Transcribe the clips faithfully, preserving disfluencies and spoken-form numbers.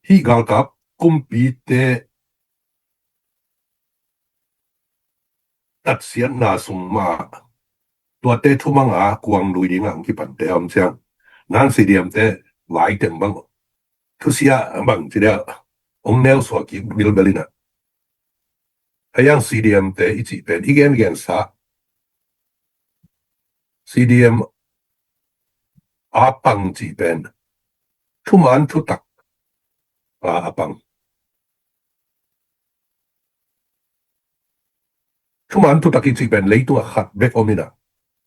Hih galkap kumpite tatsiatna sung mah tuate thumang a kuang lui dingah hong kipante a om ciang, nang C D M te vai teng bang thusia bang ci dia hong neu suak kik bilbel inah. A yang C D M te i cih pen i gengensa C D M a pang cih pen thuman thutak a a pang. Thuman thutak i cih pen leitungah khat bek om inah,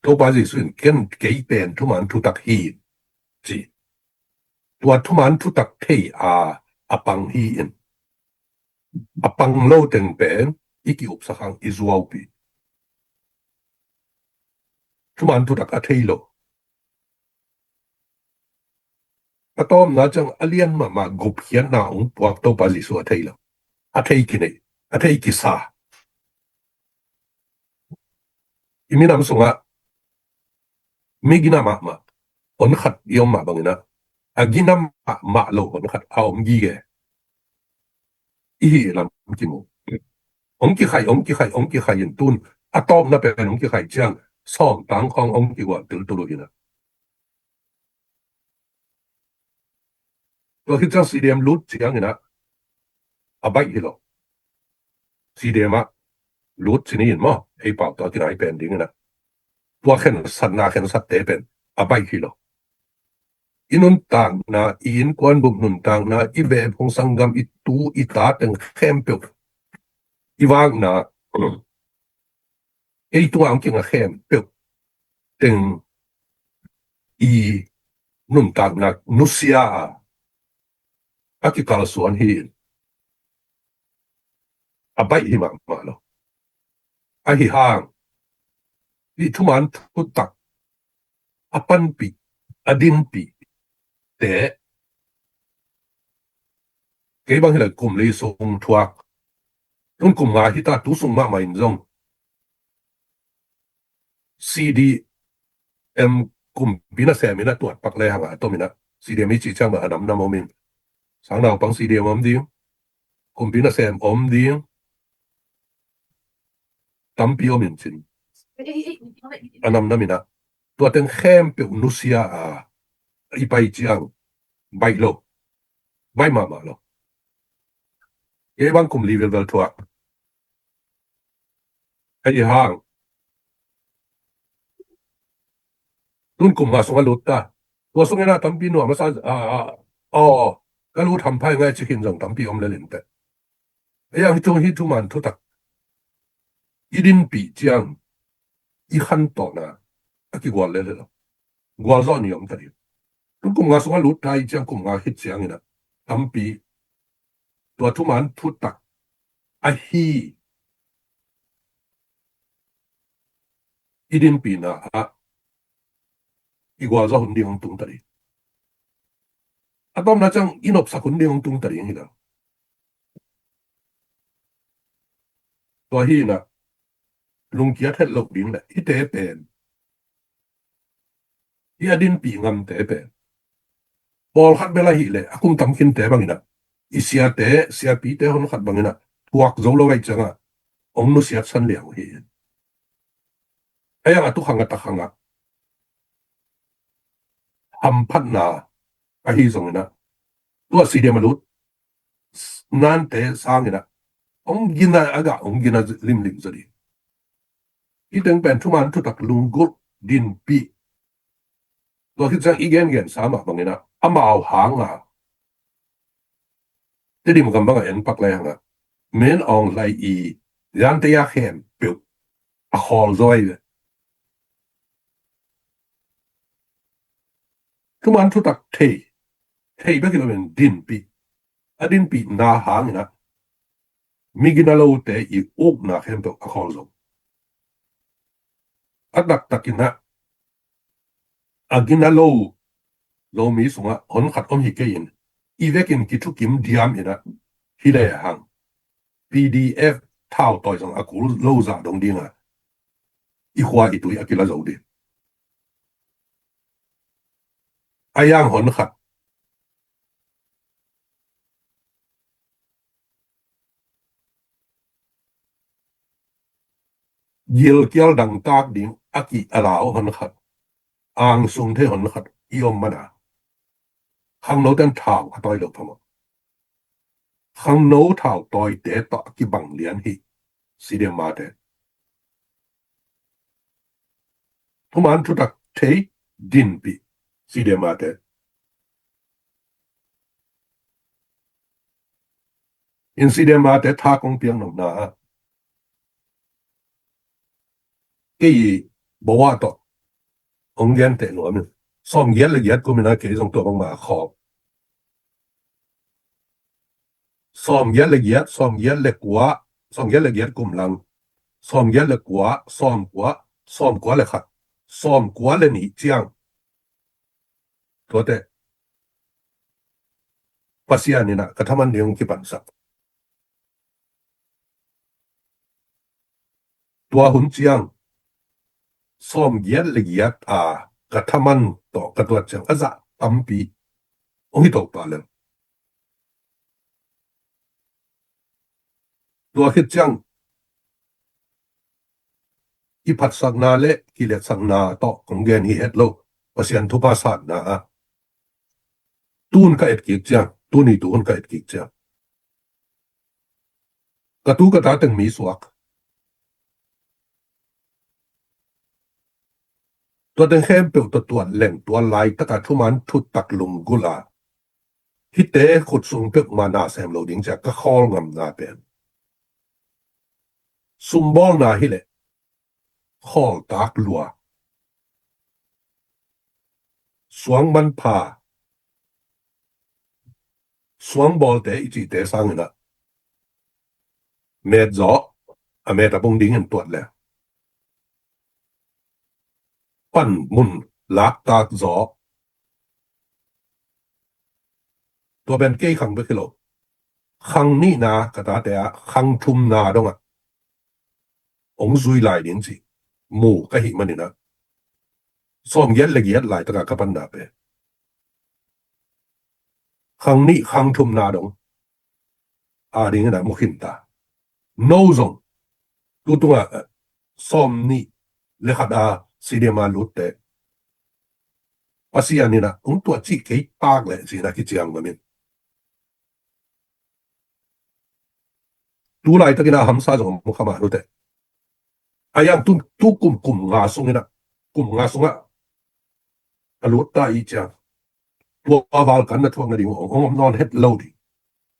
Topa Jesu in ken kei pen thuman thutak hi ci. Tua thuman thutak thei a a pang hi in, a pang lo teng pen i ki-upsak hang i zuaupih. Thuman thutak a thei lo. A tawpna ciang a lian mahmah gupkhiatna hong puak Topa Jesu a thei lo. A thei kinei, a thei kisa. I minam sungah mi gina mahmah hon khat i om mah banginah, a gina mahmah lo hon khat a om gige i hi lam kimu. Hong kikhai, hong kikhai, hong kikhai in tun a tawpna pen hong kikhai ciang sawm tang khawng hong kigual tultul uh hinah. Tua khit ciang C D M lut cianginah a baih hi lo. C D M ah lut ci ni in maw, ei pau tua kinai pen dinginah tua khensatna khensatte pen a baih hi lo. I nuntakna, i innkuan bup nuntakna, i vehphung sanggam, i tu i ta teng khempeuh, i vakna, ei tungah hong kinga khempeuh teng i nuntakna nusia a a kikalsuan hi in, a baih hi mahmah lo. Ahi hang hih thuman thutak a panpih, a dinpih te, kei bang hileh kum li sung thuak, tun kum nga hita, tu sung mahmah in zong C D M kumpi nasem in a tuat pak le hang a tom in a, C D M i cih ciang mah a namnam om in, sang naupang C D M om ding, kumpi nasem om ding, tampi om in cin, a namnam in a, tua teng khempeuh nusia a, i pai ciang baih lo, baih mahmah lo. Kei bang kum li velvel thuak. Ahi hang, tun kum nga sung a lut ta, tua sung in a tampi nuam a sa, a, a, aw, ka lut hampha i ngai ci khin zong tampi om lel in teh. Ahi hang hi thu, hi thuman thutak i dinpih ciang i khantawhna a kigual lel hi lo. Gualzawh ni om ta ding. Tun kum nga sung a lut ta i ciang kum nga khit ciang in a tampi tua thuman thutak ahi i dinpihna ah i gualzawh hun ding hong tung ta ding. A tomna ciang i nopsak hun ding hong tung ta ding hi lo. Tua hi in a, lungkiat het loh ding le hite pen, i a dinpih ngamte pen, pawlkhat bel ahih leh a kum tam khinte bang in a, i siate, siapite hon khat bang in a, thuak zo lo ahih ciang a, hong nusiat san liang uh hi. Ahi hang a tukhang a takhang a hamphatna ahi zong in a, tua C D M a lut nante sang in a, hong gina a gah, hong gina limlim zaw ding. Hi teng pen thuman thutak lunggulh dinpih. Tua khit ciang i gengensa mah bang in a, amau hang a, Tedim gam bang a en pak le hang a, Min Aung Hlaing i zante a khempeuh a khawl zaw hi ve. Thuman thutak thei, thei bek hi lo in dinpih, a dinpihna hang in a, mi gina lote i ukna khempeuh a khawl zo. A taktak in a, a gina lo Zomi sungah hon khat om hi kei in, i vekin kithukim diam in a, hi le hang P D F thau tawi zong a kul lo zah dong ding a, i khua i tui a kila zo ding. Ahi hang hon khat gilkial dangtak ding a ki a lau hon khat, angsung thei hon khat i om mana, khangnote in thau a tawi lo phamawh. Khangno thau tawite tawh a kibang lian hi. Sidemate thuman thutak thei dinpih. Sidemate in Sidemate tha kong piang nopna ah kei i bawa tawh hong gen teh nuam in, sawmgiat le giat kum ina kei zong tua bangmah a khawm. Sawmgiat le giat, sawmgiat le kua, sawmgiat le giat kum lang, sawmgiat le kua, sawmkua, sawmkua le khat, sawmkua le nih ciang. Tuate Pasian ina ka thaman ding hong kipansak. Tua hun ciang sawmgiat le giat a ka thaman tawh ka tuat ciang a zah tampi hong hi to pah lel. Tua khit ciang kiphatsakna le kiletsakna tawh kong gen hi het lo, Pasian thupha satna ah tun ka et kik ciang, tuni tuhun ka et kik ciang, ka tu ka ta teng mi suak. Tua teng khempeuh tawh tuat leng tua laitaka thuman thutak lunggulh a hihte khut sung peuhmah na sem lo ding cia ka khawl ngamna pen sumbawlna hileh khawltak lua, suang manpha, suangbawlte i cihte sangin ah met zaw, a met a bung dingin tuat le panmun laktak zaw. Tua pen kei khang bek hi lo. Khang nihna ka tate ah khang thumna dongah hong zui lai ding cih mu ka hih manin ah sawmgiat le giat laitaka ka panna pen khang nih khang thumna dong a dingin ah mu khin ta. No zong tu tungah sawm nih le khat a Sidema lutte Pasian in ah hong tuah cih kei tak leh cih na kiciang mamin tu laitakin a hamsa zong a mu kha mah lute. A yang tu, tu kum, kum nga sungin ah, kum nga sungah a lut ta i ciang tua valkan na thuak nading hong om nawn het lo ding,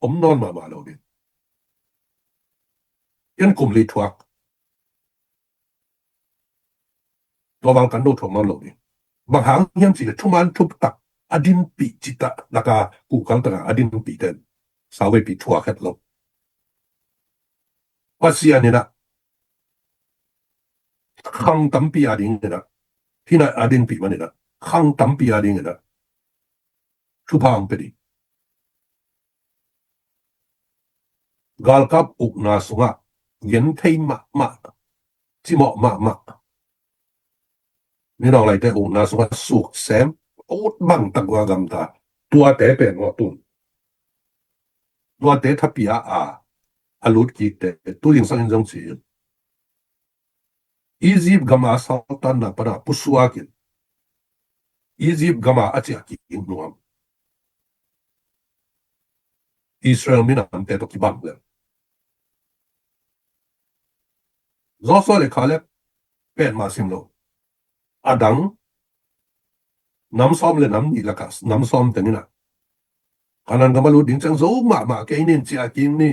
om nawn mahmah lo ding. Ken kum li thuak tua bang kan do thuak nawn lo ding. Bang hang hiam cih leh thuman thutak a dinpih cih tak laka kuhkal taka a dinpih ten sauveipi thuak het lo. Pasian in ah khang tampi a dingin ah, hih na a dinpih manin ah khang tampi a dingin ah thupha hong pia ding. Galkap ukna sungah genthei mahmah, cimawh mahmah, minawng laite ukna sungah suksem ut bangtak uh a gamta tuate pen uh a tun. Tuate thapia a a lut kikte tu zingsangin zong ci in Egypt gama saltanna pana pusuakin Egypt gama a ciah kik nuam Israel minamte tawh kibang lel. Joshua le Caleb pen mah sim lo. A dang nam sawm le nam nih lakah nam sawm teng in ah Kanaan gam a lut ding ciang zo mahmah kei nin ciah kik ni,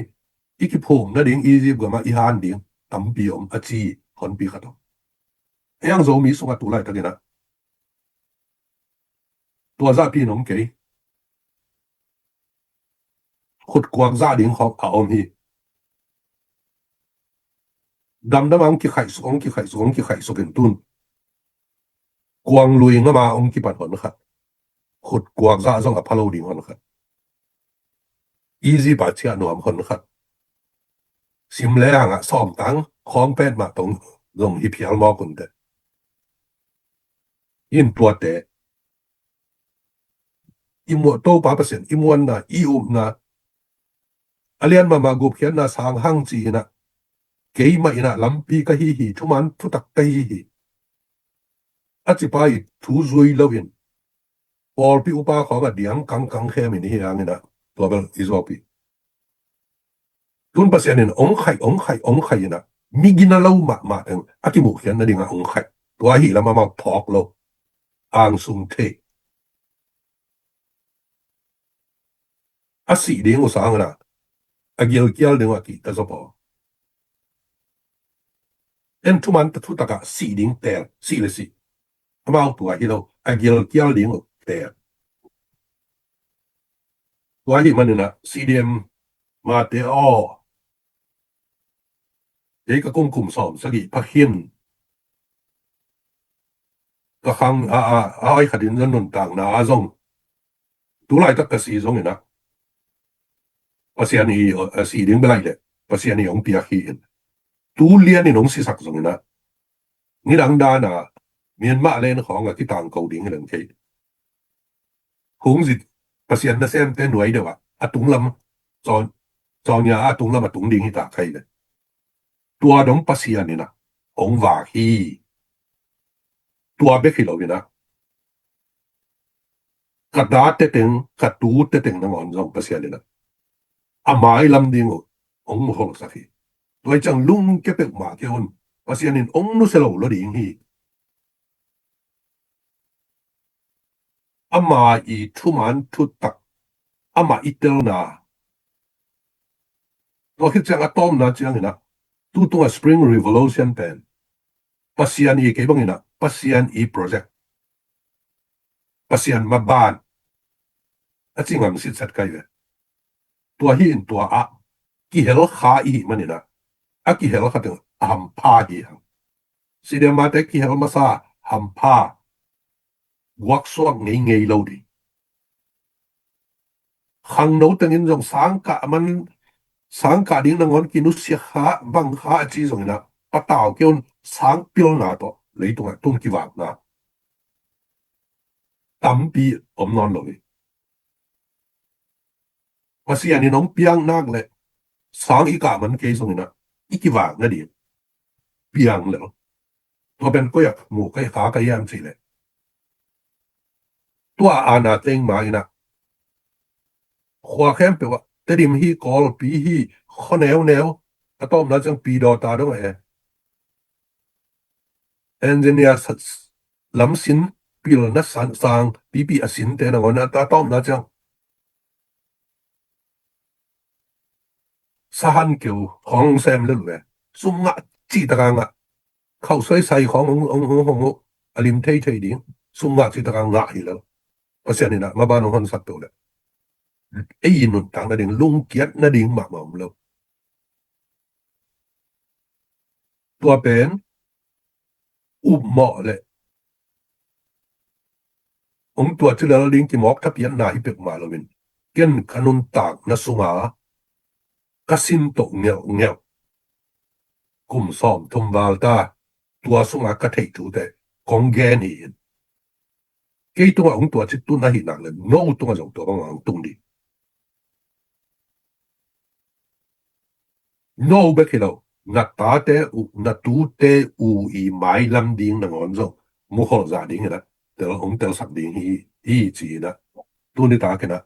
i kiphum nading Egypt gamah i han ding tampi om a ci honpi khat om. Ei ang Zomi sungah tu laitakin ah tua zahpi in om kei. Khutkuak zah ding khawng a om hi. Damdam a hong kikhaihsuk, hong kikhaihsuk, hong kikhaihsuk in tun kuang lui ngama hong kipan hon khat. Khutkuak zah zong a pha lo ding hon khat. Egypt a ciah nuam hon khat. Sim le hangah sawmtang khawng pen mah tong zong hi phial mawk un teh. In tuate i muah Topa Pasian i muanna, i upna, a lian mahmah gupkhiatna sang hang ci-in ah Keimah in ah lampi ka hi hi, thuman thutak ka hi hi, a cipa i thu zui loin pawlpi upa khawng a diang kangkang khem in hi hang in ah, tua bel i zuaupi. Tun Pasian in ong khaih, ong khaih, ong khaih in ah, mi gina lo mahmah teng a kimuhkhiat nading ah ong khaih. Tua hi lam amau phawk lo. Angsung thei. A sih ding uh sang in ah, a gilkial ding uh a kihta zaw paw. En thuman ta thutak ah sih ding teel, sih le sih. Amau tua hi lo, a gilkial ding uh teel. Tua hi man in ah, C D M mate aw, kei ka kum kum sawm sagih pha khin, ka khang a, a, a oi khat in zong nuntakna a zong, tu laitak ka si zong in ah, Pasian i, a, si ding bel ai leh, Pasian i ong piak hi in. Tu lian in ong sisak zong in ah, nidang dan a Myanmar len khawng a kitangko ding hi leng kei. Hung zit, Pasian nasemte nuai deuh ah a tunglam, cawn, cawn nia a tunglam a tung ding hi ta khai le. Tua dong Pasian in ah ong vak hi. Tua bek hi lo in ah, ka tate teng, ka tute teng nangawn zong Pasian in ah a mailam ding uh ong muholsak hi. Tua i ciang lungkia peuhmah kei un, Pasian in ong nusia lo lo ding hi. Ama i thuman thutak, ama i telna. Tua khit ciang a tawpna ciang in ah, tu tung a Spring Revolution pen Pasian i, kei bang in ah, Pasian i project, Pasian maban a ci ngam sitset kai ve. Tua hi in tua ah kihel kha i hih man in ah, a kihel kha teng a hampha hi hang. C D M mate kihel masa hampha, guaksuak ngeingei lo ding. Khangno teng in zong sangkah man, sangkah ding nangawn kinusia kha, bang kha a ci zong in ah, patau kei un, sang pilna tawh leitung ah tun kivakna tampi om nawn lo hi. Pasian in ong piang nak leh sang i kah man kei zong in ah, i kivak nading piang lel. Tua pen koi ah muh kei kha ka hiam cih leh, tua ana teng ma in ah, khua khempeuh ah, Tedim hi, Kawlpi hi, khua neuneu, a tawpna ciang Pidawta dong ah e, engineer sa-, lamsin, pilna sang, sang pipi a sinte nangawn a, a tawpna ciang sahan keu khawng sem lel uh e. Sum ngah cih taka ngah. Khauh soisai khawng hong, hong, hong, hong uh a lim theithei ding. Sum ngah cih taka ngah hi lo. Pasian in ah maban hong honsak to le, ei i nuntak nading, lungkiat nading mahmah om lo. Tua pen upmawh le ong tua ci lel ding kimawk thapiatna hi peuhmah loin, ken ka nuntakna sunga ka sin toh ngelhngelh kum sawm thum val ta, tua sunga ka theih thute kong gen hi in. Kei tungah hong tua ci tun ahih nak le, no tungah zong tua bang hong tung ding. No bek hi lo, na tate uh, na tute uh i mailam ding nangawn zong mukhol zah ding in ah, tel, hong telsak ding hi, hi ci in ah, tuni tak in ah,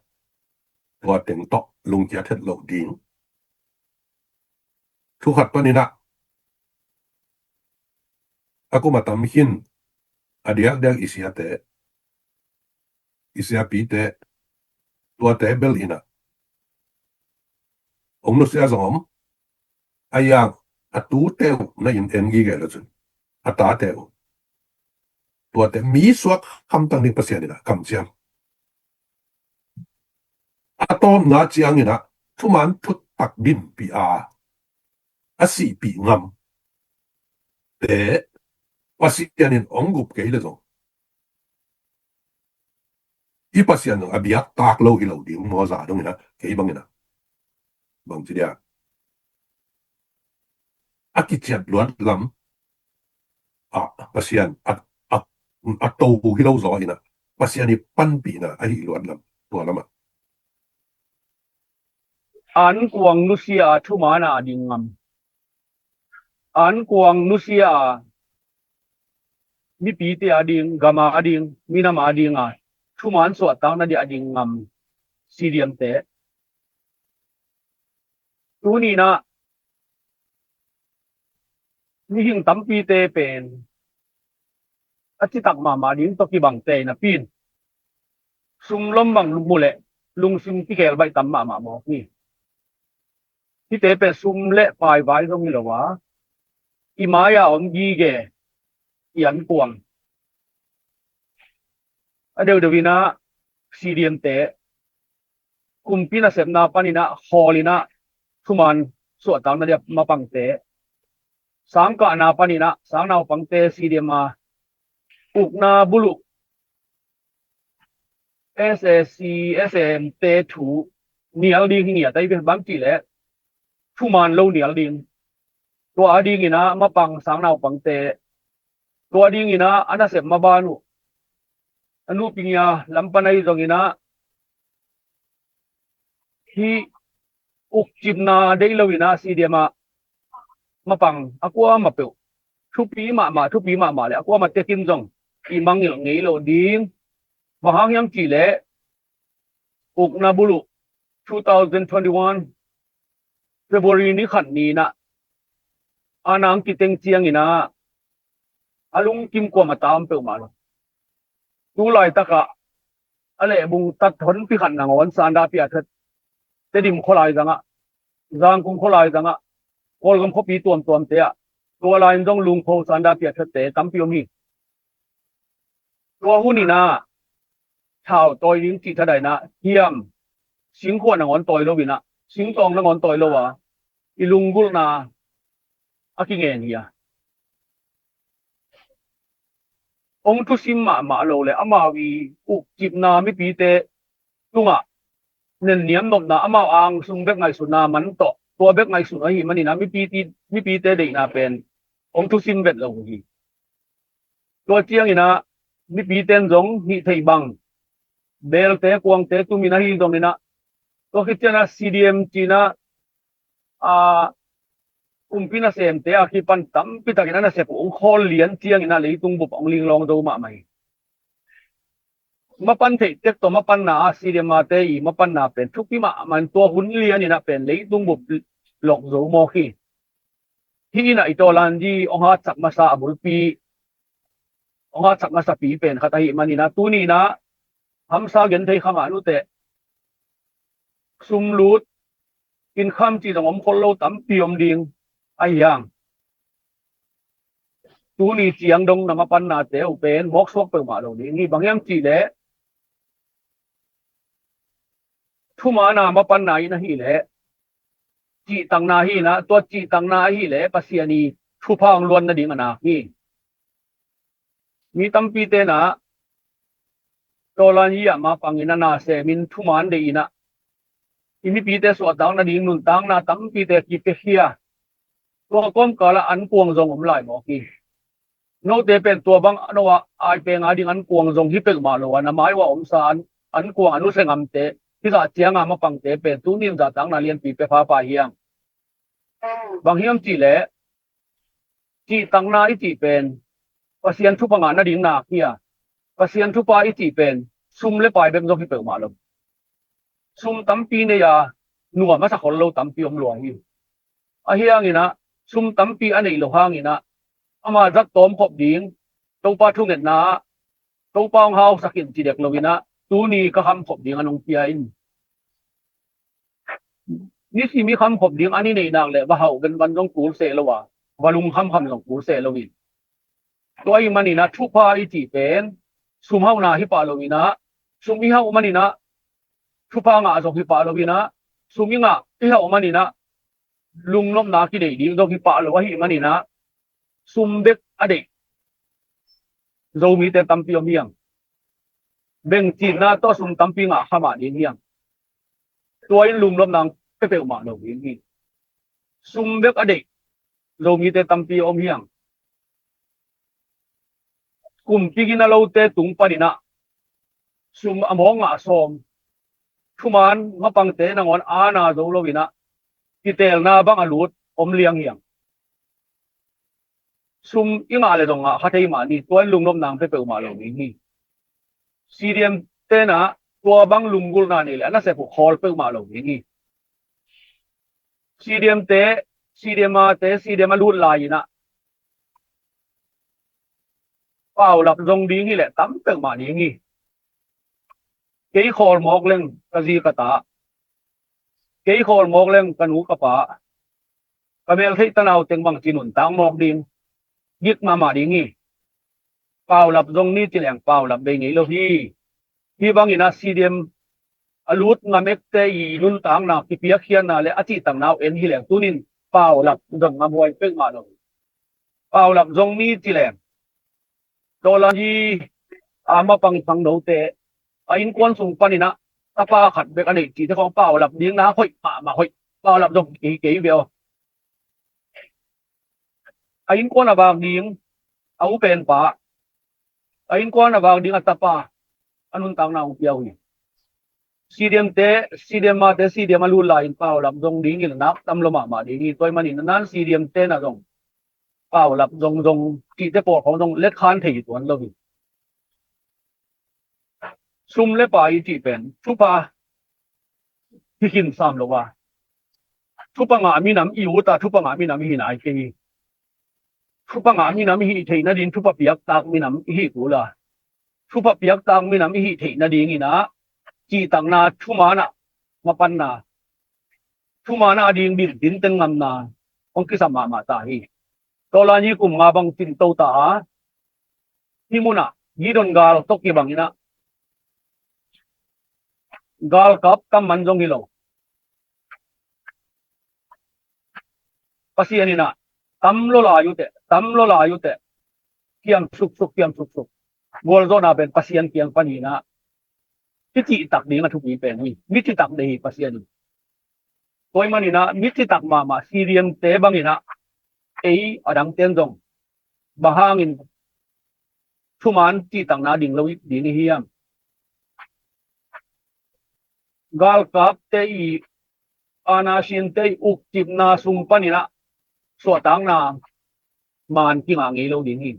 tua teng tawh lungkia thet loh ding. Thu khat panin ah, a kum a tam khin, a diakdiak i siate, i siapite, tuate bel in ah, ong nusia zong om, a yang, a tute uh na in en gige lo cun, a tate uh, tuate mi suak hamtang ding Pasian in ah kamciam. A tawpna ciangin ah, thuman thutak dinpih a, a sihpih ngamte Pasian in ong gup kei le zong, i Pasian zong a biak tak lo hi lo ding maw, zah dong in ah, kei bang in ah. Bang ci dia, a kiciat luat lam ah Pasian a, a, a to hi lo zaw in ah, Pasian i panpihna ahi luat lam, tua lam ah. An kuang nusia a thuman a ding ngam. ankuang nusia a, mipite a ding, gam a ding, minam a ding a thuman suahtak nading a ding ngam C D M te. Tuni-in ah mihing tampite pen a citak mahmah ding tawh kibang te napi-in sum lom bang mu leh lungsim kikhel baih tam mahmah mawk hi. Hihte pen sum le pai vai zong hi lo a, i mai-a om gige i ankuang, a deuhdeuh in ah C D M te, kumpi nasepna panin ah khawl in ah thuman suahtak nading a mapangte, sangkahna panin ah sangnaupangte, C D M a ukna buluh S A C, S A M te thu nial ding hi ngiat ahi ve, bang cih leh thuman lo nial ding. Tua a dingin ah mapang sangnaupangte, tua dingin ah a nasep maban uh, a nupingia lam pan ahi zongin ah hih ukcipna deih lo-in ah C D M a mapang a kuamah peuh thupi mahmah, thupi mahmah le a kuamah tekin zong i mangngilh ngei lo ding. Bang hang hiam cih leh ukna buluh two thousand twenty-one February ni khat ni-in ah a nang kiteng ciangin ah a lungkim kuamah ta om peuhmah lo. Tu laitak ah a lehbung tat honpi khat nangawn sanda pia that, Tedim khualai zangah, Zangkung khualai zangah, Kawlgam khuapi tuamtuamte ah, tua lai-in zong lungkho sanda pia thatte tampi om hi. Tua hun in ah thau tawi ding cih thadaina hiam, singkhuah nangawn tawi lo-in ah, singtawng nangawn tawi lo a, i lunggulhna a kingen hi a, hong thusim mahmah lo le amau i ukcipna mipite tungah nenniam nopna, amau angsung bek ngaihsutna man tawh, tua bek ngaihsun ahih manin ah mipite, mipite deihna pen hong thusim vet lo uh hi. Tua ciangin ah mipite in zong hih theih bang belte kuangte tumin ahi zongin ah, tua khit ciangin ah C D M ci-in ah, a, kumpi nasemte a kipan tampi takin a nasep uh hong khawl lian ciangin ah leitung bup hong linglawng zo mahmah hi. Mapan theih tek tawh mapanna a, C D M a te i mapanna pen thupi mahmah in tua hun lianin ah pen leitung bup lok zo mawk hi. Hih in ah i Tawlanyi hong hatsak masa a bulpi, hong hatsak masapi pen khat ahih manin ah tuni-in ah hamsa genthei kha mah nuteh, sumlut, inn kham cih zong om khol lo tampi om ding ahi hang. Tuni ciang dong na mapannate uh pen mawksuak peuhmah lo ding hi. Bang hiam cih leh thumanna mapanna in ahih leh cihtakna hi-in ah, tua cihtakna ahih leh Pasian i thupha hong luan nading a nak hi. Mi tampite in ah Tawlanyi ah mapangin ah nasemin thuman deih in ah i mipite suahtak nading nuntakna tampite kipia khia. Tua kawmkal ah ankuang zong om lai mawk hi. Note pen tua bang a no ah ai peng a ding ankuang zong hi peuhmah lo a, na mai uh a omsa an, ankuang a nusia ngamte, hizah cianga mapangte pen tuni-in zahtakna lianpi pia pha pah hi hang. Bang hiam cih leh cihtakna i cih pen Pasian thupha ngah nading nak hi a, Pasian thupha i cih pen sum le pai bek zong hi peuhmah lo. Sum tampi nei a nuam a sa khol lo tampi om lua hi. Ahi hangin ah sum tampi a neih loh hangin ah ama zat tawm khop ding, Topa thungetna ah Topa hong hausak in ci dek lo-in ah tuni ka kham khop ding a nong pia in. Nisim i kham khop ding a ni neih nak leh va hauh venvan zong kul seh lo a, va lung khamkham zong kul seh lo hi. Tua ahih manin ah thupha i cih pen sum hauhna hi pah lo-in ah, sum i hauh manin ah thupha ngah zong hi pah lo-in ah, sum i ngah i hauh manin ah lungnopna kineih ding zong hi pah lo ahih manin ah sum bek a deih Zomite tampi om hi hang. Bengcitna tawh sum tampi ngah kha mah ding hi hang. Tua in lungnopna pia peuhmah lo ding hi. Sum bek a deih Zomite tampi om hi hang. Kumpi gina lote tung panin ah sum a mawk ngah sawm, thuman mapangte nangawn aana zo lo-in ah kiteelna bang a lut om liang hi hang. Sum i ngah le zong ngah kha thei mah ni, tua in lungnop nang pia peuhmah lo ding hi. CDM te na tua bang lunggulhna nei le a nasep uh khawl peuhmah lo ding hi. CDM te, CDM a te, CDM a lut lai inah paulap zong ding hi le tam peuhmah ding hi. Kei khawl mawk leng ka zi ka ta, kei khawl mawk leng ka nu ka pa, ka mel theih tanau teng bang ci nuntak mawk ding, gik mahmah ding hi. Paulap zong ni ci leng paulap bei ngei lo hi. Hi bangin a CDM a lut ngam ekte i nuntakna kipiakkhiatna le a cihtakna uh en hi leng tunin paulap zong ngam huai peuhmah lo. Paulap zong ni ci leng Dollar hi a mapang thangnote a innkuan sung paninah tapa khat bek a neih cihte khawng paulap ding na hoih mahmah hoih. Paulap zong kei kei veu. A innkuan a vak ding a upenpa, a innkuan a vak ding a tapa a nuntakna uh piau hi. CDM te, CDM a te, CDM a lut lai-in paulap zong ding in a nak tam lo mahmah ding hi. Tua ahih manin a nan CDM te na zong paulap zong zong cihte pawl khawng zong letkhan thei hi tuan lo hi. Sum le pai i cih pen thupha hi khin sam lo a, thupha ngah minam i ut a, thupha ngah minam i hi nai kei hi. Thupha ngah minam i hih theih nading thupha piaktak minam i hih kul a, thupha piaktak minam i hih theih nading inah cihtakna thumaanah mapanna, thumaanah a ding din dinten ngamna hong kisam mahmah ta hi. Tawlan i kum nga bang cinto ta a, hih munah Gideon gal tawh kibang inah galkap tam man zong hi lo. Pasian inah tam lo lai uh teh, tam lo lai uh teh, kiam suksuk, kiam suksuk. Gualzawhna pen Pasian kiang paninah kicihtak ding a thupi pen hi. Mi citak dei hi Pasian in. Tua ahih maninah mi citak mahmah CDM te banginah ei a dangten zong bang hangin thumaan cihtakna ding lo ding i hiam? Galkapte i, anasinte i ukcipna sung paninah suahtakna maan kingah ngei lo ding hi.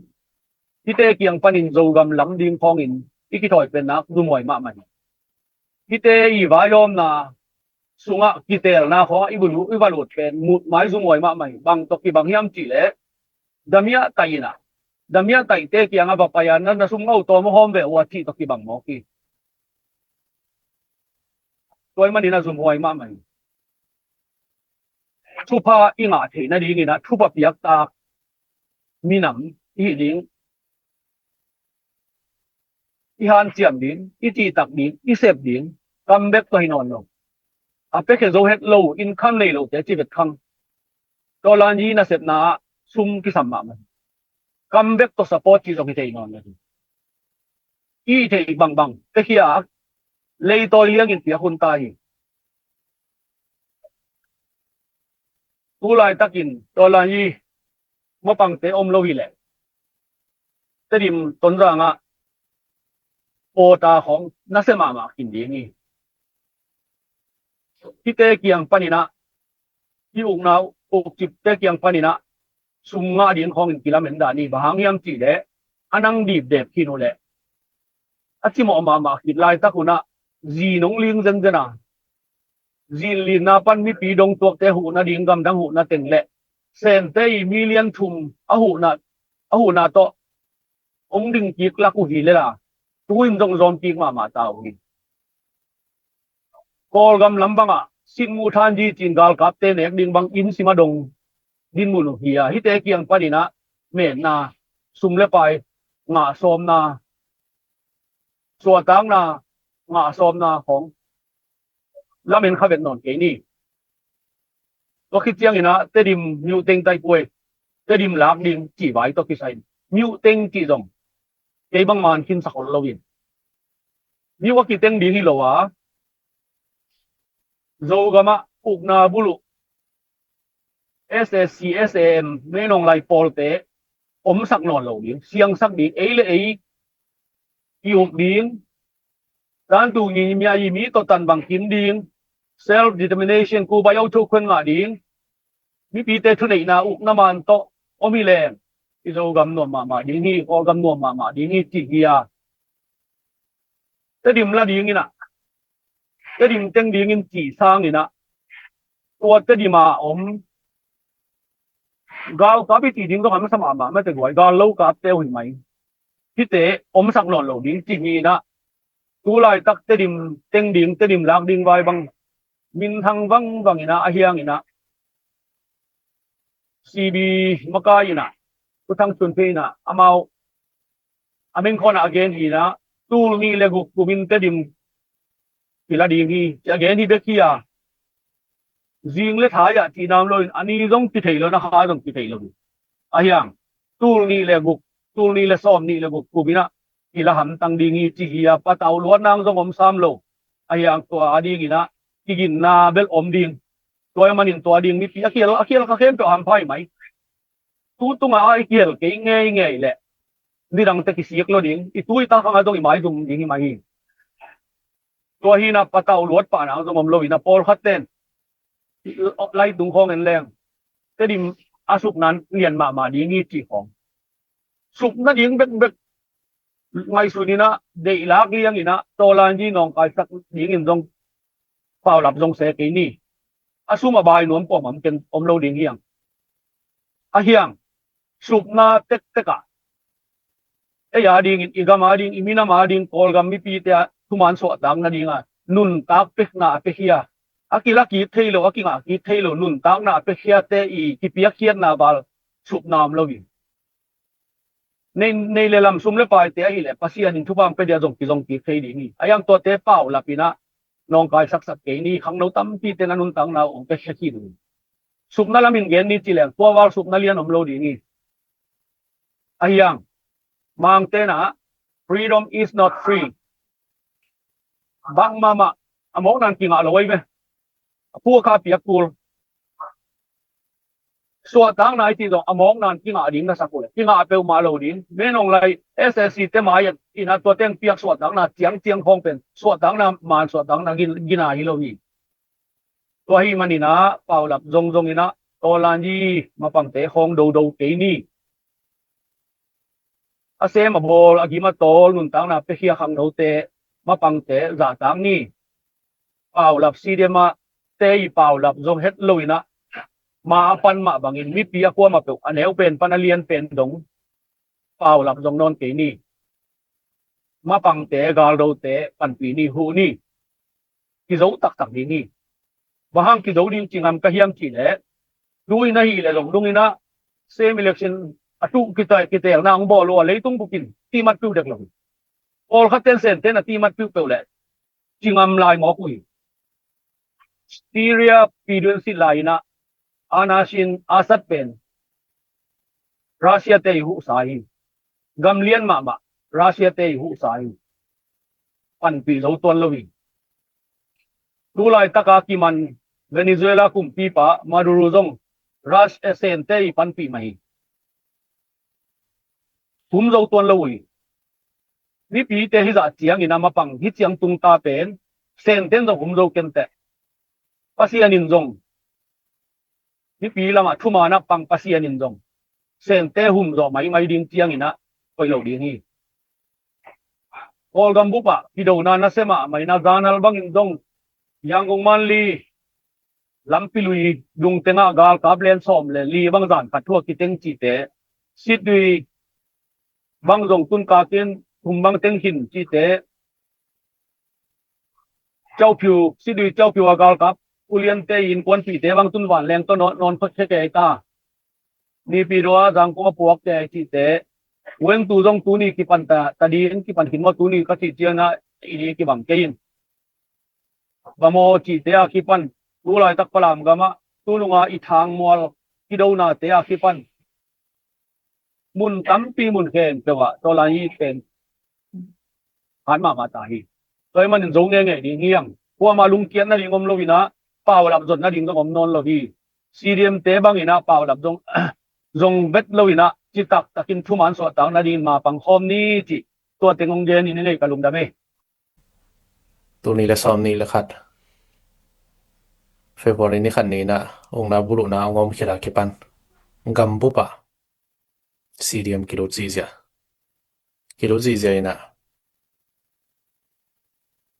Hihte kiang panin Zogam lam ding khawngin i kithawi pennak zumhuai mahmah hi. Hihte i vaihawmna sungah kiteelna khawngah i va lut pen mutmai zumhuai mahmah hi. Bang tawh kibang hiam cihleh damiah taih inah, damiah taihte kiangah va pai a na, na sum ngau tawm a hawm ve uh a cih tawh kibang mawk hi. Tua ahih manin a zumhuai mahmah hi. Thupha i ngah theih nadingin a thupha piaktak minam i hih ding, i hanciam ding, i cihtak ding, i sep ding kam bek tawh hi nawn lo. A piakhia zo het lo, income nei lote ci vet khang. Tawlan i nasepna ah sum kisam mahmah hi. Kam bek tawh support cih zong hi thei nawn lo hi. I hih theih bangbang piakhia a, leitawi liangin piak hun ta hi. Tu laitakin tawlan i mapangte om lo hileh Tedim Tonzang ah pawta khawng nasia mahmah khin ding hi. Hihte kiang paninah, hih ukna ukcipte kiang paninah sum ngah ding khawngin kilamen dan hi. Bang hang hiam cihleh a nang dipdep khin uhleh a cimawh mahmah khit laitak hunah zi nong ling zenzen a, zinlinna pan mipi dongtuakte huhna ding, gamdang huhna teng le Sente i million thum a huhna, a huhna tawh hong ding kik lak uh hi lela, tu in zong zawm kik mahmah ta uh hi. Kawlgam lam bangah sinmuh thanji cin galkapte nek ding bang inn sim a dong dinmun uh hi a, hihte kiang paninah metna, sum le pai, ngah sawmna, suahtakna, ngah sawmna khawng lamen kha vet nawn kei ni. Tua khit cianginah Tedim myuteng taih puai, Tedim lak ding cih vai tawh kisai in myuteng cih zong kei bangman khinsak hol loin myu a kiteng ding hi lo a, Zogamah ukna buluh SAC, SAM, Meinong lai pawlte omsak nawn lo ding, siangsak ding, ei le ei i uk ding, tantu ngi mia i mi tawh tan bang kim ding, self determination, kubai authu khun ngah ding, mipite thuneihna ukna man tawh om hi leng i Zogam nuam mahmah ding hi, Kawlgam nuam mahmah ding hi, ci hi a. Tedim la dingin ah, Tedim teng dingin ci sangin ah, tua Tedim a om galkap i ci ding zong a masa mahmah mate guai, gal lo kapte uh hi mai. Hihte omsak nawn lo ding ci hi in ah, tu laitak Tedim teng ding, Tedim lak ding vai bang minthang vangbang in ah, a hiang in ah, C B makai in ah, U Thang Chun Phei in ah, amau a mengkhawng ah a gen hi in ah, tul nih le guk kumin Tedim kila ding hi, ci a gen hi bek hi a. Zing le thai ah cihna om loin, a ni zong ci thei lo, na kha zong ci thei lo. A hiang, tul nih le guk, tul nih le sawm nih le guk kumin ah kila hamtang ding hi, ci hi a, patau luat nang zong om sam lo. A hiang, tua a dingin ah kiginna bel om ding. Tua ahih manin tua ding mipi a khial, a khial kha khempeuh hampha hi mai. Tu tungah a i khial kei ngeingei leh nidangte kisik lo ding, i tu i ta khang a zong i maizum ding hi mai hi. Tua hi in ah patau luat pah nang zong om lo in ah, pawlkhat ten lai tung khawng en leng, Tedim a supna lian mahmah ding hi ci khawng, supna ding bekbek ngaihsun in ah, deih lak liang in ah, tawlanji nawngkaisak dingin zong paulap zong se kei ni. A sum a bai nuam kuamah om lo ding hi hang. A hiang, supna tektek ah ei a dingin, i gam a ding, i minam a ding, Kawlgam mipite a thuman suahtak nading a nuntak pekna a pekhia, a kila kik thei lo, a kingah kik thei lo nuntakna a pekhiate i kipiakkhiatna val supna om lo hi. Nei, nei le lam, sum le paite ahih leh Pasian in thupha hong pia dia zong kizong kik thei ding hi. A hiang, tuate paulap in ah nawngkaisaksak kei ni, khangno tampite na nuntakna uh hong pekhia khin uh. Supna lam in gen ni ci leng, tua val supna lian om lo ding hi. A hiang, Mangte in ah, freedom is not free. Bangmah mah a mawkna in kingah lo ahi ve. A phu a kha piak kul. Suahtakna i cih zong a mawkna in kingah ding na sa kul e. Kingah peuhmah lo ding. Min Aung Hlaing S A C te mai in ah tua teng piak suahtakna ciangciang khawng pen suahtakna man, suahtakna gin, gina hi lo hi. Tua ahih manin ah paulap zongzong in ah, tawlanji mapangte khawng dodo kei ni. A sem a bawl, a gim a tawl nuntakna pekhia khangnote, mapangte zahtak ni. Paulap, C D M a te i paulap zong het lo in ah, ma a pan mah bangin mipi a kuamah peuh, a neu pen pan a lian pen dong paulap zong nawn kei ni. Mapangte, galdote panpih ni, huh ni. Kizo taktak ding hi. Bang hang kizo ding ci ngam ka hiam cih leh, tu in ahih leh zong dong in ah, sem election a tuh kitai, kitelna hong bawl uh a, leitung bukin timat piu dek lo hi. Pawlkhat ten, Sente in a timat piu peuh leh ci ngam lai mawk uh hi. Syria pi dun sit lai in ah, a nasin Assad pen Russia te i huhsa hi. Gam lian mahmah Russia te i huhsa hi. Panpih zo tuan lo hi. Tu laitak a kiman Venezuela kumpipa Maduro zong Russia, Sente i panpih mah hi. Hum zo tuan lo uh hi. Mipite hizah ciangin a mapang hi ciang tung ta pen, Sente in zong hum zo kei teh. Pasian in zong, mipi lamah thuman a pang Pasian in zong Sente hum zawh maimai ding ciangin ah koih lo ding hi. Kawlgam bup ah kidona nasia mahmah in ah, zanhal bangin zong Yangon, Mandalay, Lampilui dung tengah galkap len sawm le li bang zan khat thu a kiteng cihte, Sitdui bang zong tun kakin thum bang teng khin cihte, Kyaukphyu, Sitdui Kyaukphyu a galkap uliante innkuanpihte bang tun vanleng tawh nawn, nawn khia kei ta. Naypyidaw a zangkong a puakte cihte, Wengtu zong tuni kipan ta, ta ding, kipan khin maw, tuni ka cih ciangin ah i ding kibang kei in. Bamaw cihte a kipan, tu laitak Falam gamah tu nunga i thangmual kidonate a kipan, mun tampi, mun khempeuh ah tawlan i pen hat mahmah ta hi. Tua ahih manin zo ngeingei ding hi hang. Kuamah lungkiat nading om lo in ah, paulap zot nading zong om nawn lo hi. C D M te bang in ah paulap zong, zong vet lo in ah, citak takin thuman suahtak nading mapang khawm ni cih tua teng hong gen in, i nei ka lungdam hi. Tul nih le sawm nih le khat, February ni khat ni in ah ukna buluhna hong om khit a kipan, gam bup ah C D M kilut zihziah. Kilut zihziah inah.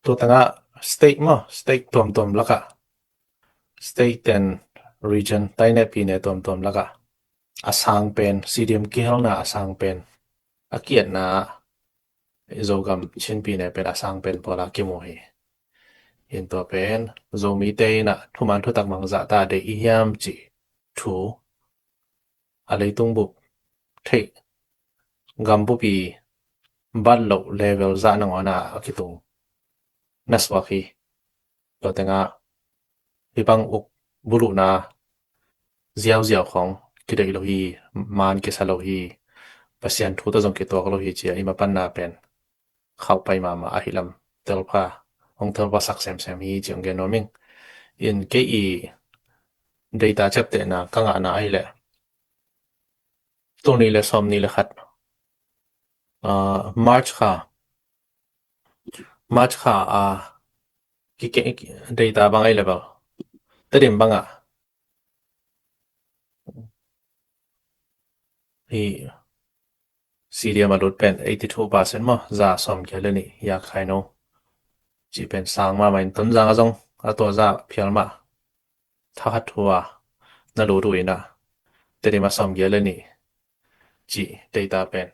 Tua tangah state maw, state tuamtuam lakah, state and region, taineh pineh tuamtuam lakah a sang pen, C D M kihelna a sang pen, a kiatna ah Zogam Chin pineh pen a sang pen pawla kimu hi. In tua pen Zomite inah thuman thutak mang zahta deih i hiam cih thu a leitung bup theih, gambupi bat loh level zah nangawn a kitung na suak hi. Tua tengah hih bang uk buluhna ziauziau khawng kideih lo hi, maan kisa lo hi, Pasian thu tawh zong kituak lo hi ci-a i mapanna pen khauh pai mahmah ahih lam telpha, hong telpha sak semsem hi ci hong gen nuam ing. In kei i data ciaptehna ka ngahna ahih leh tul nih le sawm nih le khat, ah, March kha, March kha a kike data bang ahih leh bel Tedim bangah hi. C D M a lut pen eighty two percent maw, za sawm kia le nih, yak khai no. Ci pen sang mahmah in Tonzang a zong a tua za phial mah thakhat thu a na lut uh inah Tedim a sawm kia le nih ci data pen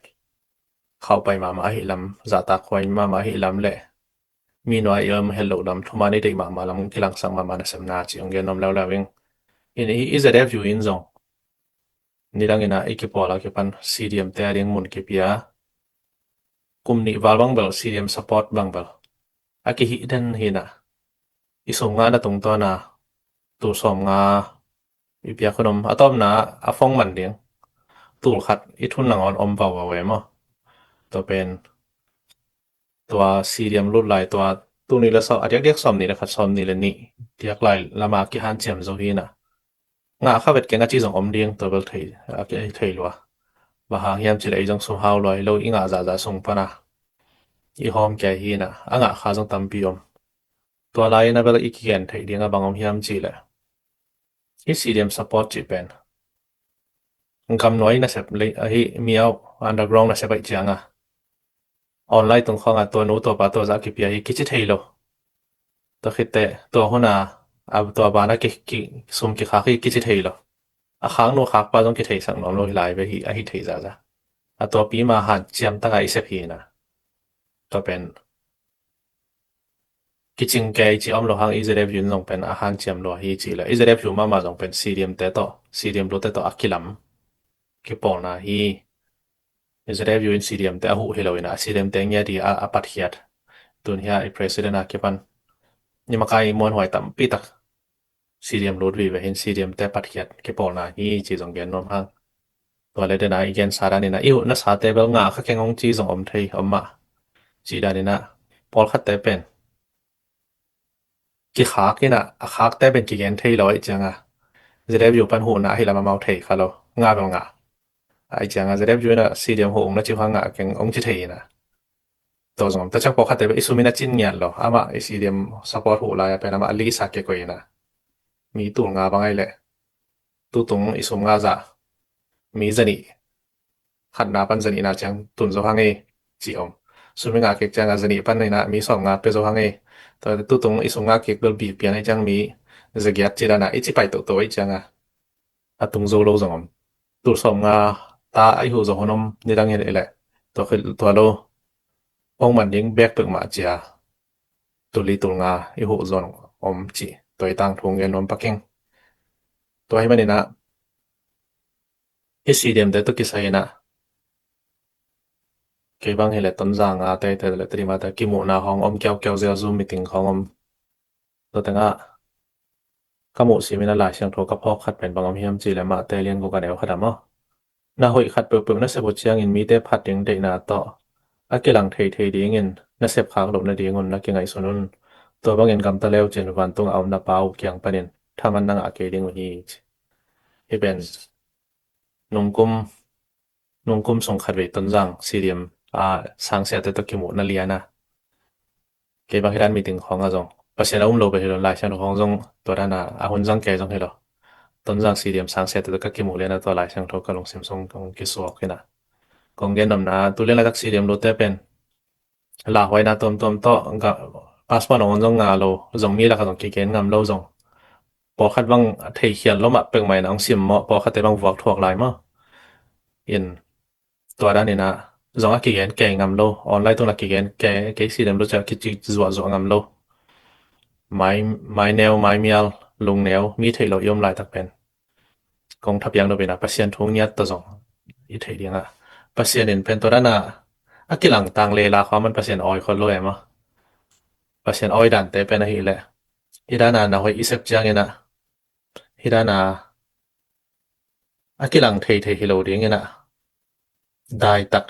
khauh pai mahmah ahih lam, zahtak huai mahmah ahih lam le mi nuai i om het loh lam, thuman i deih mahmah lam kilangsak mahmah nasepna ci hong gen nuam leuleu ing. In i, i Z F U in zong nidang inah i kipawl a kipan C D M te a ding mun kipia, kum nih val bang bel C D M support bang bel a kihih den hi inah, i sum ngahna tungtawna tul sawm nga i piak hun om, a tawpna a phone man ding tul khat i thun nangawn om vauvau ve maw. Tua pen tua C D M lut lai, tua tul nih le sawm, a diakdiak sawm nih le khat, sawm nih le nih diak lai lama kihanciam zo hi inah. Ngah kha vet keng a ci zong om ding, tua bel thei, a ki thei lua. Bang hang hiam cih leh ei zong sum hau lua hi lo, i ngah zahzah sung pana i hawm kei hi inah, a ngah kha zong tampi om. Tua lai-in a bel i kigen theih ding a bang om hiam cih leh hih C D M support cih pen gamnuai nasep lei, ahi mi au underground nasep ahih cianga online tung khawngah tua nu tua pa tua zah kipia hi kici thei lo. Tua khitteh tua huna a tua bana ki, ki, sum kikhak hi kici thei lo. A khak nu khak pa zong kitheisak nuam lo hi lai ve hi, ahi thei zahzah. A tuapi ma hanciam taka i sep hi inah. Tua pen kicing kei ci om lo hang i Z F U in zong pen a hanciam lua hi cih leh i Z F U mahmah zong pen C D M te tawh, C D M lu te tawh a kilam kipawlna hi. I Z F U in C D M te a huh hi lo inah, C D M te ngiat i a, a patkhiat. Tun hia i president a kipan i makai muanhuai tampi tak C D M lut vive hin C D M te patkhiat kipawlna hi ci zong gen nuam hang. Tua le dena i gensa dan inah i huhna sate bel ngah kha keng hong ci zong om thei om mah. Ci dan inah pawlkhatte pen kikhak inah, a khakte pen kigen thei lo ahih cianga Z F U pan huhna ahi lam amau thei kha lo, ngah bel ngah. Ahih cianga Z F U inah C D M huh hong na ci hang ngah keng hong ci thei inah. Tua zong ta ciang pawlkhatte bel i sum in a cin ngiat lo. Amah i C D M support huh lai-a pen amah a lisa kikoih inah mi tul nga bang ahih leh tutung i sum ngah zah mi zanih, khatna pan zanihna ciang tun zo hang ei ci om. Sum i ngah kik cianga zanih pan inah mi sawm nga pia zo hang ei. Tua tutung i sum ngah kik bel bik pian ahih ciang mi zagiat ci dana i ci pai toto ahih cianga a tung zo lo zong om. Tul sawm nga ta a i huh zo hun om nidang hi leh tua khit tua lo hong man ding bek pek mah cia tul li tul nga i huh zong om cih tua i tangthu gen nuam pak ing. Tua hi man inah hih C D M te tawh kisai inah kei bang hi leh Tonzang a te te le Tedim a te kimuhna hong om kiaukiau zel, Zoom meeting hong om. Tua tengah ka muh simin a Lai Siangtho ka phawk khat pen bang om hiam cih leh Matthai lian guk a neu khat ah maw, na hoih khat peuhpeuh na sep uh ciangin mite phat ding deihna tawh a kilang theithei dingin na sepkhak loh nadingun na kingaihsun un. Tua bangin gamta leu cin vantungah a om na Pa uh kiang panin thaman na ngah kei ding uh hi, ci. Hih pen nungkum, nungkum sung khatvei Tonzang C D M a sangsiate tawh kimuhna lian a, kei bang hi dan meeting khawng ah zong Pasian a um lo bel hi lo, Lai Siangtho khawng zong tua dan a hun zang kei zong hi lo. Tonzang C D M sangsiate tawh ka kimuh lian a tua Lai Siangtho ka lungsim sung kong kisuak hi na. Kong gen nopna, tu lian laitak CDM lote pen lauhuaina tuamtuam tawh, passport hong zong ngah lo, zong mi lakah zong kigen ngam lo zong, pawlkhat bang theikhial lo mah peuhmah in ah hong simmawh, pawlkhatte bang vuak thuak lai maw. In tua dan in ah zong a kigen kei ngam lo, online tungah kigen kei, kei CDM lo ciah kici zuahzuah ngam lo. Mai, mai neu, mai mial, lung neu, mi theih lo i om laitak pen kong thapiak nop in ah Pasian thu ngiat tawh zong i theih ding ah, Pasian in pen tua dan ah a kilang tang le la khua man Pasian awi khol lo e maw. Pasian awi dante pen ahih leh, hih dan ah na hoih i sep ciangin ah, hih dan ah a kilang theithei hi lo ding in ah, daitak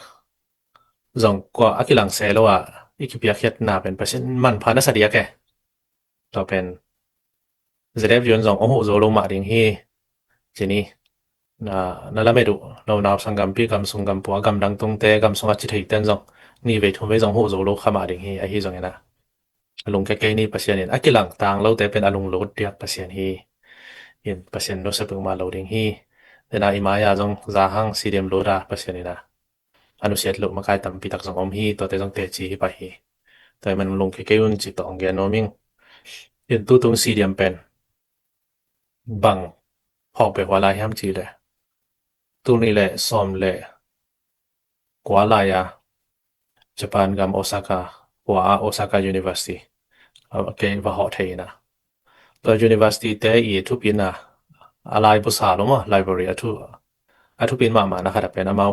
zong kua a kilang se lo ah i kipiakkhiatna pen Pasian manpha na sa diak e. Tua pen ZFU in zong hong huh zo lo mah ding hi. Ci ni, na, na lamet uh, no nau sanggampi, gam sung gam pua, gam dang tungte, gam sung a ci theite in zong ni vei thum vei zong huh zo lo kha mah ding hi. Ahi zongin ah, a lungke kei ni, Pasian in a kilang tang lote pen a lunglut diak Pasian hi. In Pasian nusia peuhmah lo ding hi. Tena i mai-ah zong za hang CDM lo da Pasian in ah a nusiat loh makai tampi tak zong om hi, tuate zong teci hi pah hi. Tua hi man lungke kei un ci tawh hong gen nuam ing. In tutung CDM pen bang phawk peuh hua lai hiam cih leh, tul nih le sawm le kua lai-a Japan gam Osaka khua-ah Osaka University, a, kei va hawh thei in ah, tua university-te i thupina, a laibu sal uh maw, library a thu, a thupin mahmah na khat a pen amau,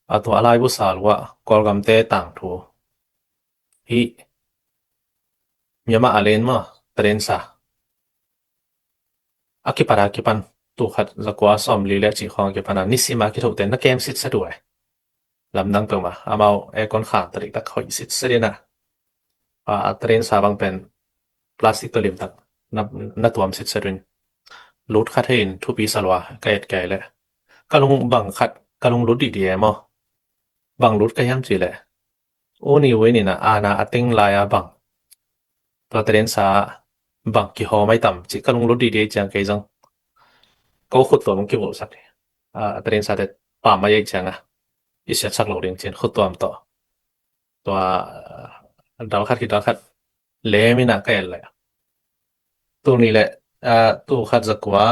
a tua a laibu sal uh ah Kawlgamte tangthu, hih Myanmar a len maw, Tadensa a kipat a kipan, tul khat za kua sawm li le cih khawng a kipan a nisim a kithohte na kem sitset uh e. Lamdang peuhmah, amau aircon khang ta diktak hoih sitset in ah, a, a Tadensa bang pen plastic tawh limtak na, na tuam sitset uh in, lut kha thei in thupi sa lua ka et kei leh, ka lung bang khat, ka lunglut dihdih e maw. Bang lut ka hiam cih leh, U Ne Win in ah aana a teng lai-a bang, tua Tadensa bang kihawm ai tam cih ka lunglut dihdih ciang kei zong ko khuttuam hong kibulhsak hi. A, Tadensate pam ai ciang a, i siatsak lo ding cin khuttuam tawh, tua, a, dal khat khit dal khat lem in ah ka et leh, tul nih le, a, tul khat za kua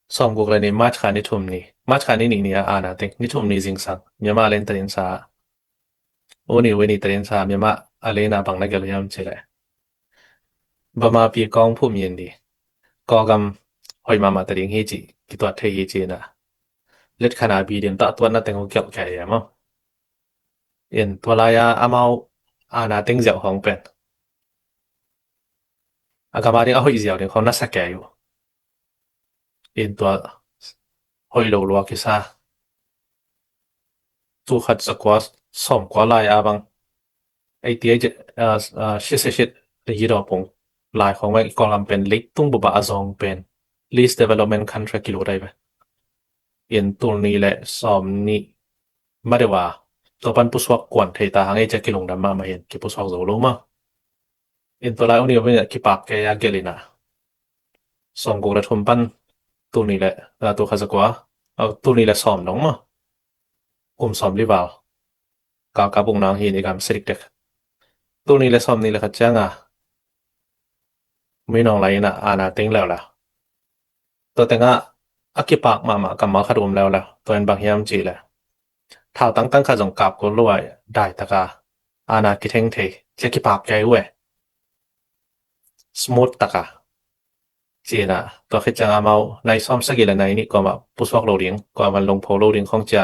sawm guk le nih March kha ni thum ni, March kha ni nih ni a aana teng, ni thum ni zingsang Myanmar a len Tadensa, U Ne Win i Tadensa Myanmar a len a bang na gelh hiam cih leh, Burma pi kawng phum yin di, Kawlgam hoih mahmah ta ding hi cih kituat thei hi ci in ah, let khan a bi din tah tuatna teng uh gelh kei e maw. In tua lai-a amau aana teng ziau khawng pen a gam a ding a hoih ziau ding khawng na sa kei uh. In tua hoih lo lua kisa, tul khat za kua sawm kua lai-a bang, eighty eight, a, a, sisihit, a, yi daw pung lai khawng bang i Kawlgam pen leitung bup ah a zawng pen least development country kilut ai ve. In tul nih le sawm nih ma deuh a tua pan pusuak kuan thei ta hang ei cia kilungdam mahmah hi in kipusuak zo lo maw. In tua lai U Ne Win in ah kipak kei a gelh in ah, sawm guk le thum pan tul nih le, a, tul khat za kua, a, tul nih le sawm dong maw, kum sawm li val galkap ung nang hi in i gam sia dikdek. Tul nih le sawm nih le khat ciang a Min Aung Hlaing in ah aana teng leuleu. Tua teng ah a kipak mahmah kammal khat um leuleu. Tua in bang hiam cih leh, thau tangtang khat zong kap kul lo a, dai tak a aana kitheng thei, cia kipak kei uh e. Smooth tak a ci in ah, tua khit ciang amau nai sawm sagih le nai nih kuamah pusuak lo ding, kuamah lungpho lo ding khawng cia,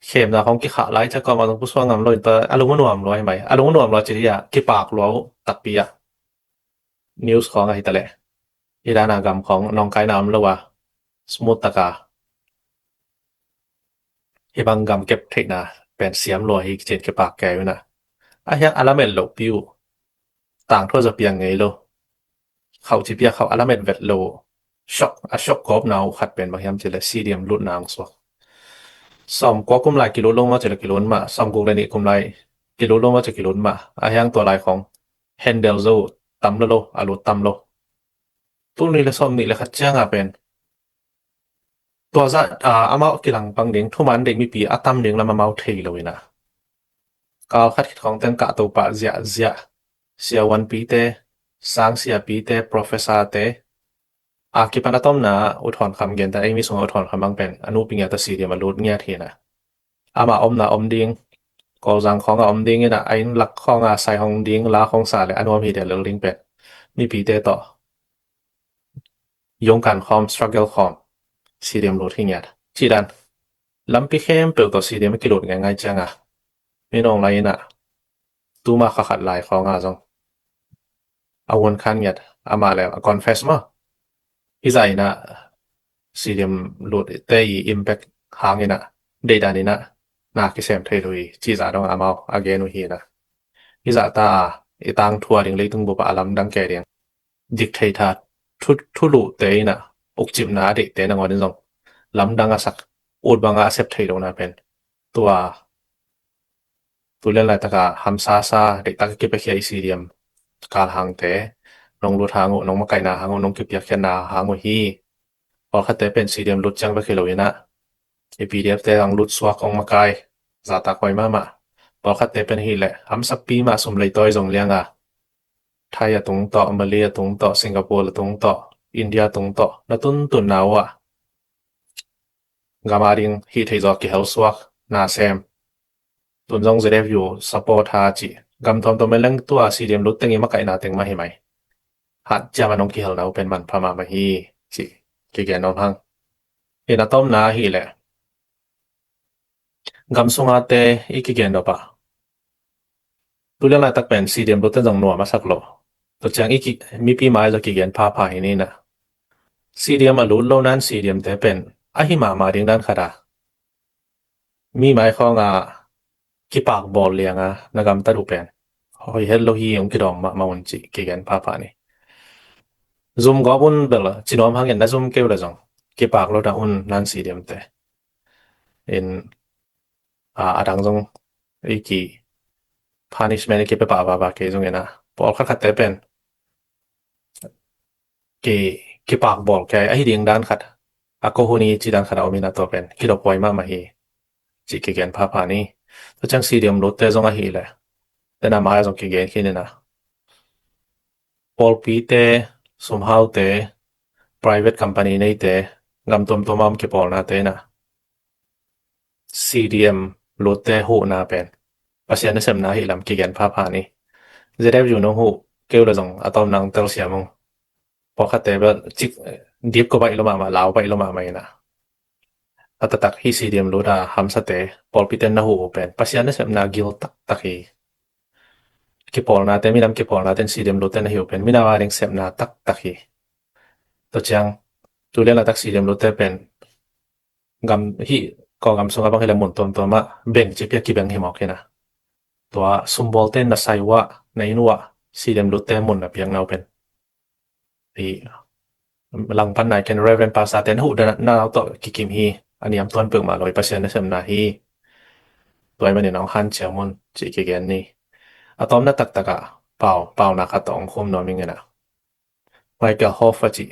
khemna khawng kikhah lai cia kuamah zong pusuak ngam lo in, tua a lung a nuam lua hi mai. A lung a nuam lua cih hi a, kipak lua uh takpi ah. News khawng ahi ta leh, i dan a gam khawng nawngkaina om lo a, smooth tak a, hih bang gam kep theihna pen siam lua hi ci in kipak kei uh in ah, a hiang a lamet loh pi uh, tangthu a za piang ngei lo, khauh ci piak khauh a lamet vet lo, shock, a shock gawpna uh khat pen bang hiam cih leh CDM lutna hong suak. Sawm kua kum lai kilut lo maw cih leh kilut mah, sawm guk le nih kum lai kilut lo maw cih leh kilut mah, a hiang tua lai khawng handle zo uh tam lo lo, a lut tam lo. Tul nih le sawm nih le khat ciang a pen Tua zah, ah, amau kilangpang ding, thuman ding mipi a tam ding lam amau thei lo inah. Kal khat khit khawng teng kahto pah ziahziah, siavuanpite, sangsiapite, professorte, a kipan a tomna U Thawn Kham genta, ei mi sungah U Thawn Kham bang pen a nupi ngiat a CDM a lut ngiat hi inah. Amah omna om ding, Kawlzang khawngah om ding inah, a inn lak khawngah sai hong ding, la khawng sa le a nuam hi ding lel ding pen mipite tawh yungkan khawm, struggle khawm, CDM lut hi ngiat. Cih dan lampi khempeuh tawh CDM a kilut ngaingai cianga, Min Aung Hlaing inah tuma kha khat lai khawngah zong a vuan khan ngiat, amah le a confess maw. Hizah inah CDM lutte i impact hang inah deihdan inah na kisem thei lo hi, cih zah dong amau a gen uh hi inah. Hizah ta a i tangthu a ding, leitung bup a lamdang kei ding dictator, thu, thuluhte inah ukcipna a deihte nangawn in zong lamdang a sak, ut banga a sep thei lohna pen tua tu lian laitaka hamsasa deihtak a kipiakhia i CDM kalhangte, nong lut hang uh, nong makaihna hang uh, nong kipiakkhiatna hang uh hi. Pawlkhatte pen CDM lut ciang bek hi lo inah, i PDF te hong lut suak, hong makai, zahtak huai mahmah. Pawlkhatte pen hileh hamsapi mah, sum lei tawi zong lianga, Thai a tung tawh, Malay a tung tawh, Singapore a tung tawh, India a tung tawh na tuntunna uh ah gam a ding hih theih zawh kihel suak, na sem. Tun zong ZFU support ha cih gam tuamtuam en leng tua CDM lut teng i makaihna teng mah hi mai. Hat ciam a nong kihelna uh pen manpha mahmah hi cih kigen nuam hang. Hi na tomna hileh gam sungate i kigen dopah tu lian laitak pen CDM lut ten zong nuam a sak lo. Tua ciang i ki, mipi mai zaw kigen phapha hi ni na. CDM a lut lo nan CDM te pen ahi mahmah ding dan khat a, mi mai khawng a kipak bawl lianga na gamtat uh pen hoi het lo hi, hong kidawm mahmah un cih kigen phapha ni. Zum gawp un bel ci nuam hangin na zum keu le zong kipak lo dah un nan CDM te. In, a, a dang zong i ki punishment i ki pia pah vava kei zongin a, pawlkhat khatte pen ki, kipak bawl kei ahi ding dan khat, a ko hun i ci dan khat a om in a, tua pen kidop huai mahmah hi cih kigen phapha ni. Tua ciang CDM lutte zong ahileh, tena mai zong kigen khin in a, pawlpite, sumhaute, private company neite, gam tuamtuam a om kipawlnate in a, CDM lutte huhna pen Pasian nasepna ahih lam kigen phapha ni. ZFU nong huh keu le zong a tawm nang telsiam ung. Pawlkhatte bel cik dip ko baih lo mahmah, lau baih lo mahmah in a, a taktak hi CDM lut a hamsate, pawlpite na huh uh pen Pasian nasepna gil taktak hi. Kipawlnate, minam kipawlnate in CDM lutte na hi uh pen minam a ding sepna taktak hi. Tua ciang tu lian laitak CDM lutte pen gam hih Kawlgam sungah bang hileh mun tuamtuam ah beng ci pia kibeng hi mawk hi na. Tua sumbawlte na sai uh ah, na inn uh ah CDM lutte mun na piakna uh pen, hih langpan nai ken Reverend Pastor te na huh dan na tawh kikim hi. A niam tuan peuhmah lo hi, Pasian nasepna hi. Tua ahih manin hong hanciam un cih kigen ni. A tawmna taktak ah pau, paunak khat tawh hong khum nuam ing in a, Michael Hove a cih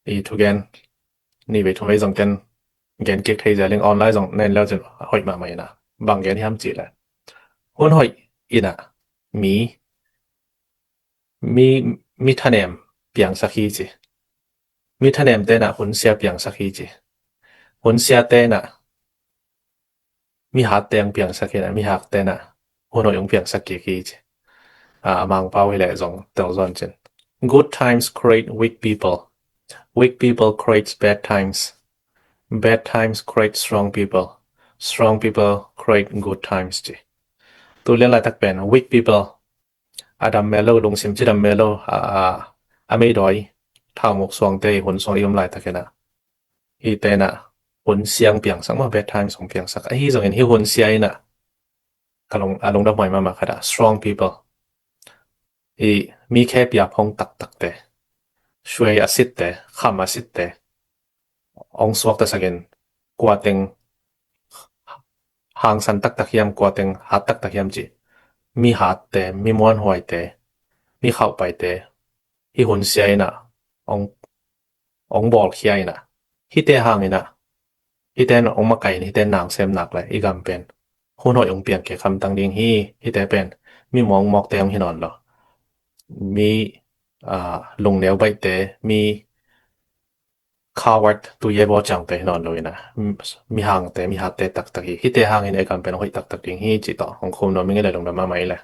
i thugen ni vei thum vei zong ken gen kik thei zel ing, online zong na en leu cin hoih mahmah in a, bang gen hiam cih leh, hun hoih in a mi, mi, mi thanem piangsak hi ci. Mi thanemte in a hunsia piangsak hi ci. Hunsiate in a mi hatte hong piangsak hi na, mi hakte in a hun hoih hong piangsak kik hi ci. A, a Mangpau hileh zong tel zaw cin. Good times create weak people. Weak people creates bad times. Bad times create strong people. Strong people create good times ci. Tu lian laitak pen weak people, a dam mel lo, lungsim cidam mel lo, a, a, a meidawi, thaumuk suangte i hun sung i om laitak in a, hihte in a hunsia hong piangsak maw, bad times hong piangsak. Ahi zongin hih hunsia in a, ka lung, a lungdam huai mahmah khat a, strong people, i mi khe pia phong taktakte, suai a sitte, kham a sitte hong suaktasak in, kua teng hangsan taktak hiam, kua teng hat taktak hiam cih mi hatte, mi muanhuaite, mi khauhpaite hih hunsia in a hong, hong bawlkhia in a, Hihte hangin ah, hihte in hong makaih in, hihte in na hong sem nak leh i gam pen hun hoih hong piang kei khamtang ding hi. Hihte pen mi mawkmawkte hong hi nawn lo, mi, ah, lungneu baihte, mi coward, tu ye bo ciangte hi nawn lo in ah, mi hangte, mi hatte taktak hi. Hihte hangin ei gam pen hong hoih taktak ding hi cih tawh hong khum nuam ing ei le, lungdam mahmah ei le.